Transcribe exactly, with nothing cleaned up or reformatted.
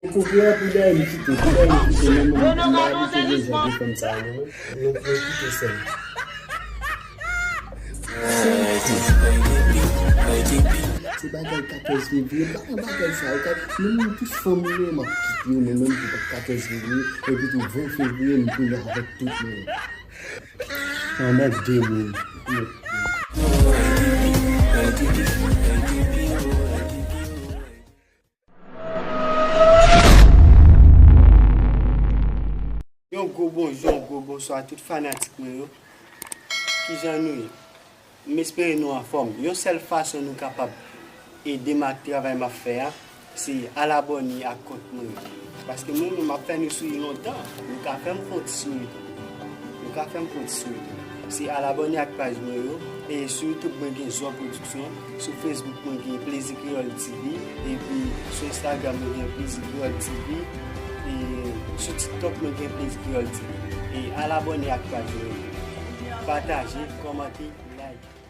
Ou konprann, pou dèyè m kite, pou dèyè m kite, men mwen m pa abitye gen jan de fanm sa yo, non. Nou, nou kite sèl. Se bagay katòz fevriye, m pa nan bagay sa yo, kat-, menm tout fanm yo, m ap kite yo, men menm pou katòz fevriye, epi tou ven fevriye, m tou la avèk tout moun. Anmède moun. Yon gwo bonjou, yon gwo bonswa tout fanatik mwen yo. Kijan nou ye? M espere nou anfòm. Yon sèl fason nou kapab ede m ak travay m ap fè a, se al abòne ak kont mwen yo. Paske mwen menm m ap fè nou souri lontan. Nou ka fè m kont souri tou. Nou ka fè m kont souri tou. Se al abòne ak paj mwen yo. E sou YouTube mwen gen Zò Production. Sou Facebook mwen gen Plezi Kreyòl T V. Epi sou Instagram mwen gen Plezi Kreyòl T V. E sou TikTok mwen gen Plezi Kreyòl T V. E al abòne ak paj mwen yo. Pataje, kòmante, like.